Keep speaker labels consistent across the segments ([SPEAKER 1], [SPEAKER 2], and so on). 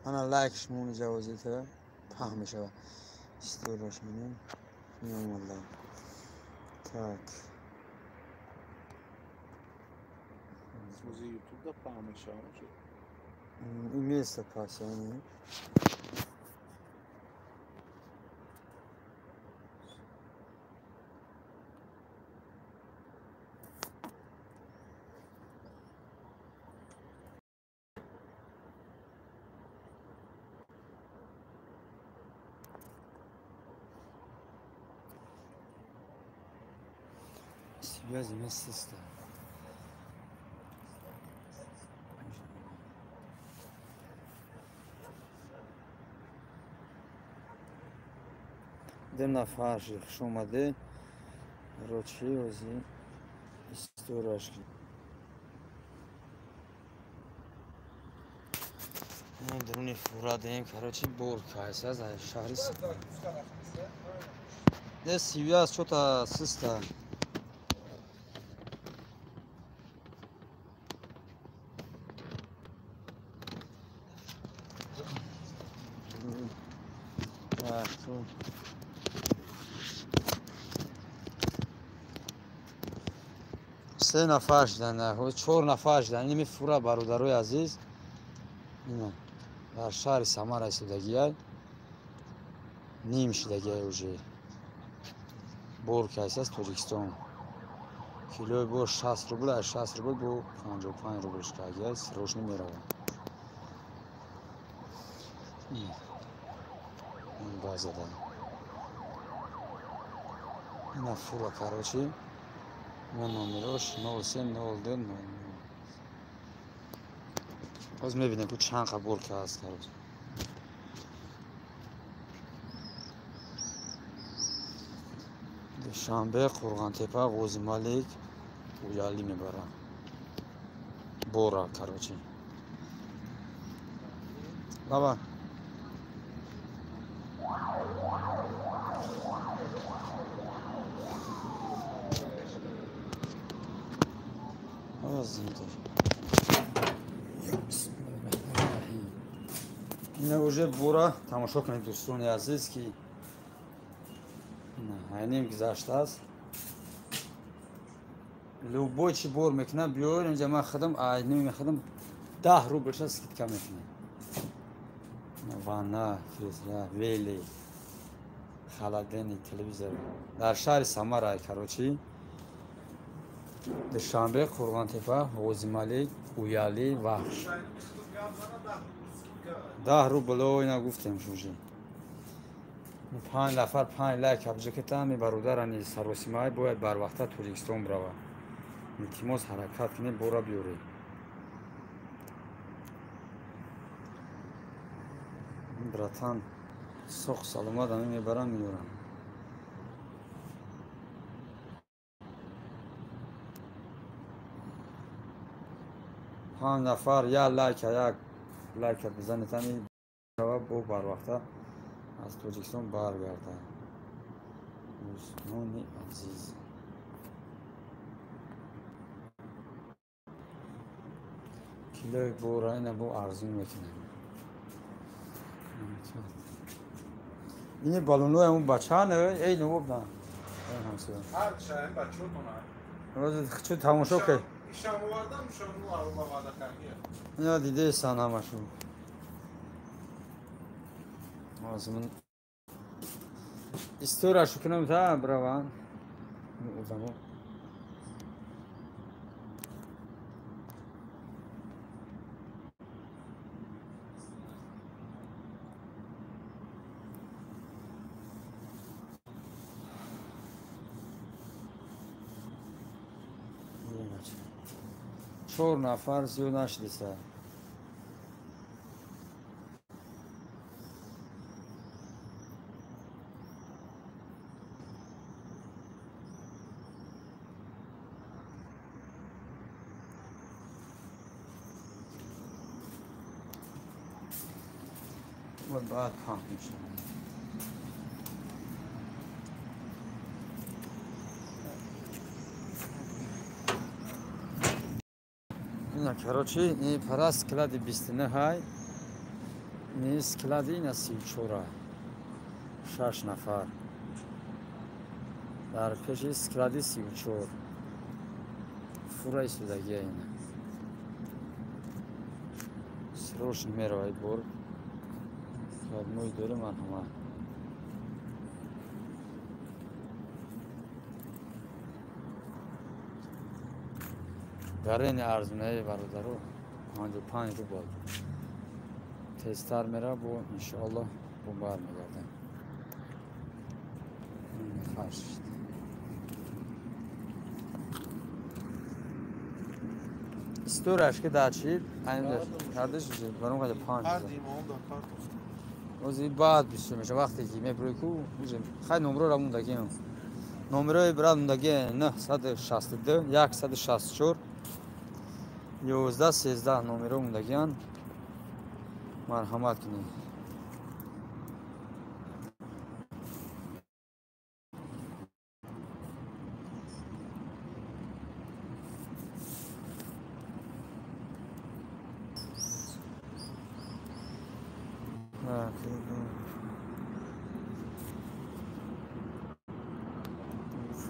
[SPEAKER 1] Ана лайк шмон ҷавозита паҳн мешавад. Историяш менем. Меомада. Так.
[SPEAKER 2] Ози ютубда паҳн мешавад.
[SPEAKER 1] Имеется паҳн. Связи месяца. Дем нафарши хуш омаде. Рочи ози историяшки. Друни фура дем, короче, бор кайса за шаҳри. Не связь что-то систа. Се нафар шуданд, чор нафар шуданд. Инми фура бародарои азиз. Ина дар шаҳри Самара истодагиай. Ним шудагиай уже. Бор кайс аст Тоҷикистон. Килои бор 60 рубл, аз 60 рубл бо 55 рубл шудагиай, срочно меравад. Базада. Ина фура, короче. Номерош 0702 00. Боз мебинем ку чанд қа бор ка аст, короче. Душанбе, Қурғонтепа, Ғозималик, Уялӣ мебарам. Бора, короче. Баба. Ина уже бора тамошо кунед, дӯстони азиз, ки айним гузаштааст. Любой чи бор мекунам, биёр инҷа, ман худам айним мехудам 10 рублша скидка мекунам. Ванна, кресло, вели, холодильник, телевизор. Дар шаҳри Самара, короче. Душанбе, Қурғонтепа, Ғозималик, Уялӣ, Вахш. 10 рубл ина гуфтем шужи. 5 нафар 5 лайк абҷакетами бародарани саросимай бояд барвақта Тоҷикистон бирава. Илтимос, ҳаракат кунед, бора биёред. Братан, соқ саломат ами мебарам, меёрам. Панҷ нафар як лайка, як лайка бизанед, ами бо барвақта аз Тоҷикистон баргардад. Дӯстони азиз. Килои бора ина бо арзун мекунем. Ини балонои он бача не, эй нуб на.
[SPEAKER 2] Ҳар чаем бачотона.
[SPEAKER 1] Роз чу тамошо ки.
[SPEAKER 2] Ишам овардам, шому аруба ваъда кардия.
[SPEAKER 1] Ина дидесан ҳамашу. Озмун историяшу кунам та браван. Одамо. Чор нафар зиёд нашидиса. Баъд паҳн мешавад. Ина, короче, ин пара склади 29 ҳай. Ин склади ина 34, 6 нафар. Дар пеши склади 34 фура истодагия ина. Срочно меравад бор. Мӯй дорем марҳамат. Гарени арзунаи бародаро 55 рубл. Тезтар мера бо иншоаллоҳ бо бармегардем. Хашт. Историяш ки дар чи кардаш баром қадар 5. Ози баъд бисёр меша вақте ки мебурӣ ку хай номроро мондагиам. Номерои брат мондагӣ 962 164 11 13 номеро мондагиан. Марҳамат кунед.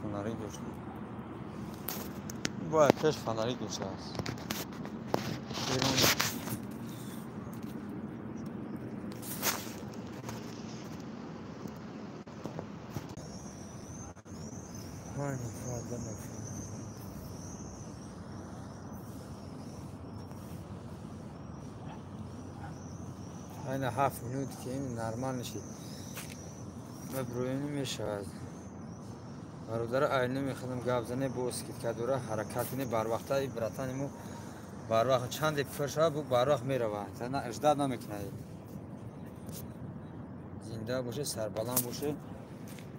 [SPEAKER 1] Фонари дошт. Бояд пеш фонари доштааст. Айна 7 минут ки ин нормал нишид. Меброем мешавад. Бародаро айна мехоҳам гап зане бо скидка дора ҳаракат кунӣ барвақта и братани мо барвақт чанде пур шавад бу барвақт меравад. На ждат намекунад. Зинда боше, сарбаланд боше.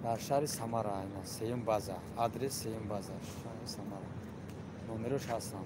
[SPEAKER 1] Дар шаҳри Самара айна сеюм база, адрес сеюм база, шаҳри Самара. Номерош ҳастам.